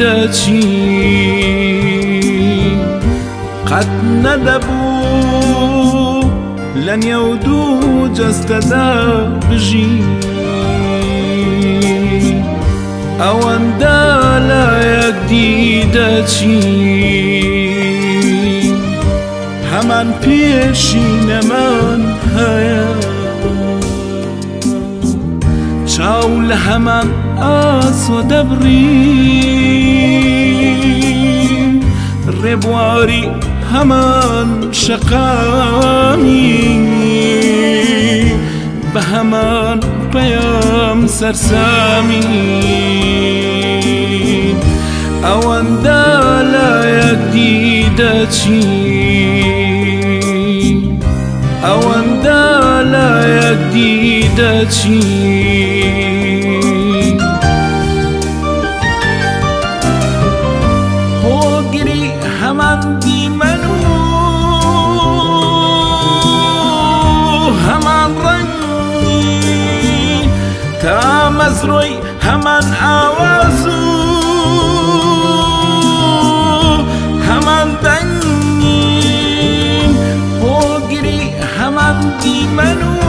دەچی قەت نەدەبوو لە نێو دوو جەستەدا بژی ئەوەندە لە یەکدی دەچی هەمان پێشینەمان هەیە چاو لە هەمان ئاسۆ دەبڕی ڕێبواری هەمان شەقامی بە هەمان پەیام سەرسامی ئەوەندە لە یەکدی دەچی ئەوەندە لە یەکدی دەچی هۆگری هەمان دیمەن و هەمان ڕەنگی تامەزرۆی هەمان ئاواز و هەمان دەنگی هۆگری هەمان دیمەن و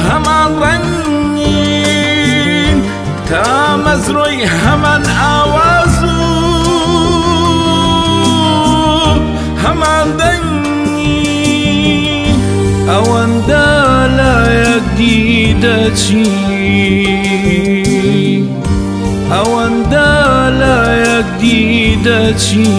هەمان ڕەنگی تامەزرۆی هەمان ئاواز و هەمان دەنگی ئەوەندە لە یەکدی دەچی ئەوەندە لە یەکدی دەچی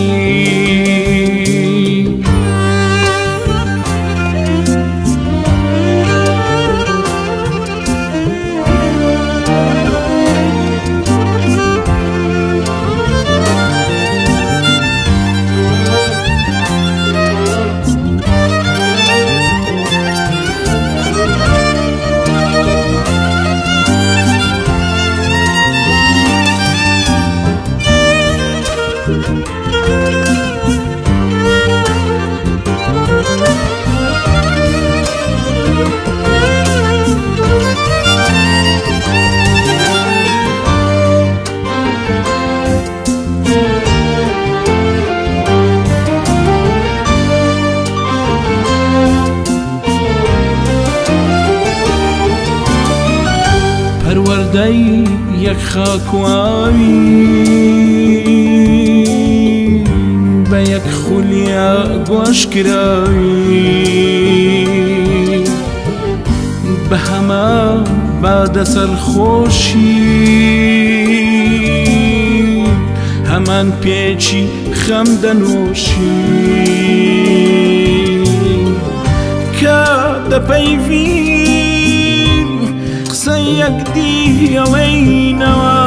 پەروەردەی یەک خاکواوی بە یەک خولیا گۆشکراوی بە هەمان بادە سەرخۆشی هەمان پێچی خەم دەنۆشی کە دەپەیڤین قسەی یەکدی ئەڵێینەوە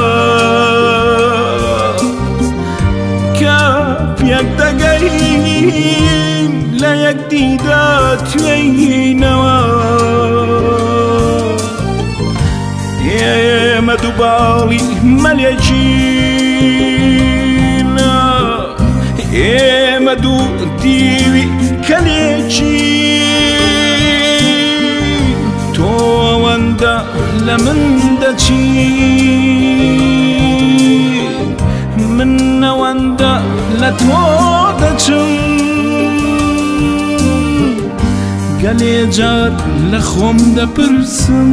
کە پێک دەگەین لە یەکدیدا توێینەوە ئێمە دووباڵی مەلێکین ئێمە دوو دیوی کەلێکین تۆ ئەوەندە لە من دەچی من ئەوەندە لە تۆ دەچم گەلێ جار لە خۆم دەپرسم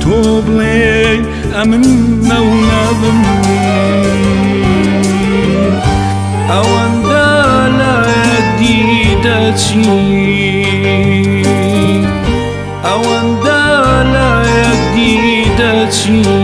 تۆ بڵێ ئەمن نەونابم ئەوەندە لە یەکدی دەچی ئەوەندە لە یەکدی دەچی.